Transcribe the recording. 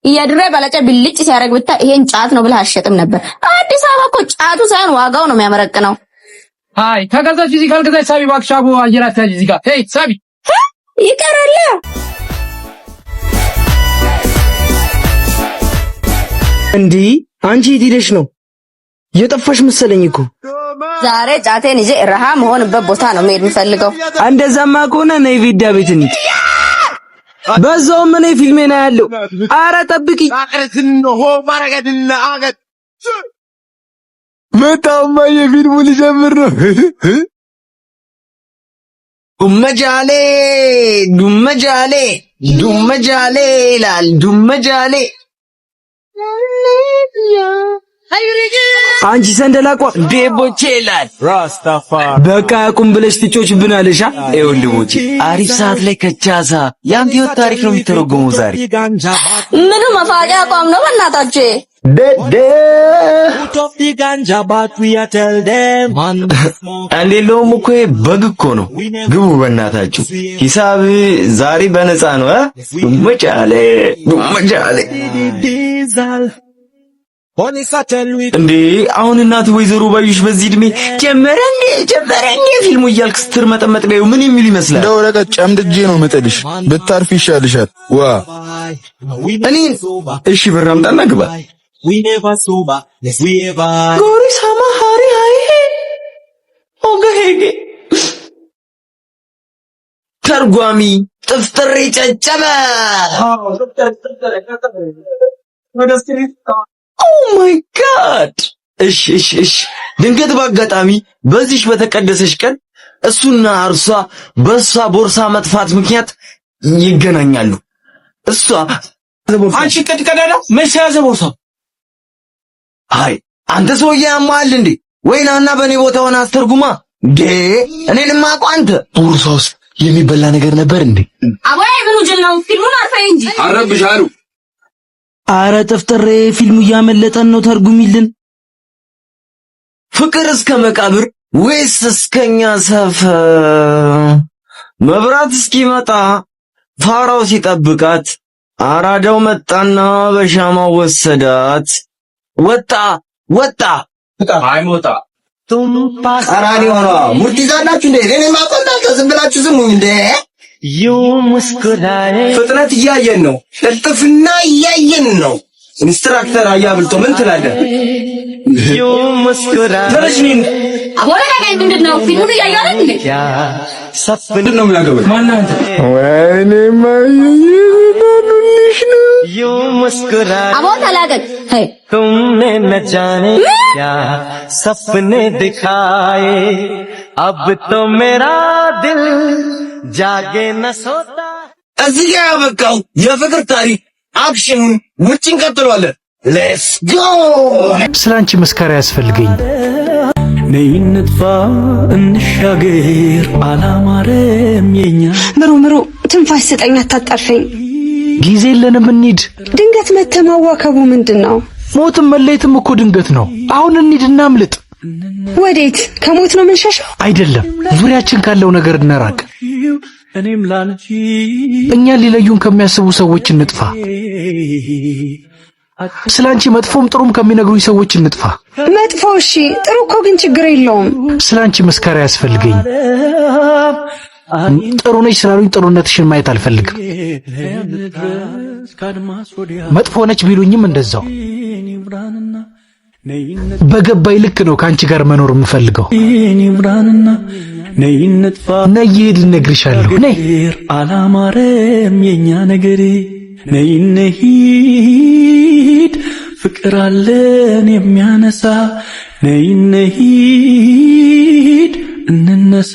የድሬ በለጨ ብልጭ ሲያደርግ ብታይ ይሄን ጫት ነው ብለህ አትሸጥም ነበር። አዲስ አበባ እኮ ጫቱ ሳይሆን ዋጋው ነው የሚያመረቅነው። አይ ከገዛች እዚህ፣ ካልገዛች ሳቢ እባክሽ። አቦ አየር አትያዥ እዚህ ጋር። Hey ሳቢ። ይቀራል። እንዲህ አንቺ የት ሄደሽ ነው? የጠፋሽ መሰለኝ እኮ። ዛሬ ጫቴን ይዤ ረሃ መሆንበት ቦታ ነው መሄድ የምፈልገው። እንደዛማ ከሆነ ነይ ቪዳ ቤት እንሂድ። በዛውም እኔ ፊልሜን አያለሁ። አረ ጠብቂ። መጣማ የፊልሙ ሊጀምር ነው። ዱመጃሌ ዱመጃሌ ዱመጃሌ ይላል። ዱመጃሌ አንቺ ሰንደላቋ ዴቦቼ ይላል። በቃ ያቁም ብለሽ ትጮችብናለሽ። ይኸውልህ አሪፍ ሰዓት ላይ ከቻሳ የአንተ ህይወት ታሪክ ነው የሚተረጎመው ዛሬ። ምኑ መፋቂያ አቋም ነው በእናታችሁ? እንዴ ለውም እኮ ይሄ በግ እኮ ነው። ግቡ በእናታችሁ፣ ሂሳብ ዛሬ በነፃ ነው። ዱመጃሌ ዱመጃሌ። እንዴ አሁን እናት ወይዘሮ ባዩሽ በዚህ እድሜ ጀመረ እንዴ ጀመረ እንዴ ፊልሙ እያልክ ስትርመጠመጥ ቢያዩ ምን የሚል ይመስላል? እንደ ወረቀት ጨምድጄ ነው የምጥልሽ። ብታርፊ ይሻልሻል። ዋ እኔ እሺ ብር አምጣና ግባ። ጎሪ ሳማ ሃሪ ሃይ ኦገሄጌ ተርጓሚ ጥፍጥሬ ጨጨበ። Oh my God! እሺ እሺ እሺ። ድንገት በአጋጣሚ በዚሽ በተቀደሰሽ ቀን እሱና እርሷ በእሷ ቦርሳ መጥፋት ምክንያት ይገናኛሉ። እሷ አንቺ ቀድቀዳዳ መቼ ያዘ ቦርሳ? አይ አንተ ሰውዬ ያማል እንዴ? ወይ ናና በእኔ ቦታ ሆነ አስተርጉማ እንዴ። እኔንማ እኮ አንተ ቦርሳ ውስጥ የሚበላ ነገር ነበር እንዴ? አቦይ ምኑ ጅል ነው? ፊልሙን አርፈኝ እንጂ አረብሽ አሉ። አረ ጥፍጥሬ ፊልሙ እያመለጠን ነው፣ ተርጉሚልን። ፍቅር እስከ መቃብር ወይስ እስከኛ ሰፈር? መብራት እስኪመጣ ፋራው ሲጠብቃት አራዳው መጣና በሻማው ወሰዳት። ወጣ ወጣ አይሞጣ ቀራኒ ሆኖ ሙርት ይዛላችሁ እንዴ? እኔ ማቆጣ ዝም ብላችሁ ስሙኝ እንዴ። ፍጥነት እያየን ነው፣ ቅልጥፍና እያየን ነው። Instructor አያብልጦ ምን ትላለህ? ተነሽ እኔን አቦይ ነገር ምንድን ነው? ፊልሙን እያየሁ አይደል እንዴ? ምንድን ነው የሚያገባኝ? ማነህ አንተ? ወይኔ ማይናኑልሽ ነው። አቦ ተላቀቅ። ሄይ तुमने न जाने क्या सपने दिखाए, अब तो मेरा दिल जागे न सोता। እዚህ ጋር ያበቃው የፍቅር ታሪክ action ኑን ውጭ እንቀጥለዋለን። Let's go። ስለ አንቺ መስካሪ አያስፈልገኝ። ነይ እንጥፋ እንሻገር፣ አላማረም የኛ ምሩ ምሩ፣ ትንፋሽ ስጠኝ፣ አታጣርፈኝ። ጊዜ የለንም፣ እንሂድ። ድንገት መተህ ማዋከቡ ምንድን ነው? ሞትም መለየትም እኮ ድንገት ነው። አሁን እንሂድ፣ እናምልጥ። ወዴት? ከሞት ነው የምንሸሸው? አይደለም፣ ዙሪያችን ካለው ነገር እንራቅ። እኔም ላንቺ እኛን ሊለዩን ከሚያስቡ ሰዎች እንጥፋ። ስለ አንቺ መጥፎም ጥሩም ከሚነግሩኝ ሰዎች እንጥፋ። መጥፎ እሺ፣ ጥሩ እኮ ግን ችግር የለውም። ስለ አንቺ መስካሪ አያስፈልገኝ። ጥሩ ነች ስላሉኝ ጥሩነትሽን ማየት አልፈልግም። መጥፎ ነች ቢሉኝም እንደዛው። በገባኝ ልክ ነው ከአንቺ ጋር መኖር የምፈልገው። ነይ ይሄድ እነግርሻለሁ። ነይ። አላማረም የኛ ነገር፣ ነይ እንሂድ ፍቅር አለን የሚያነሳ፣ ነይ እንሂድ እንነሳ።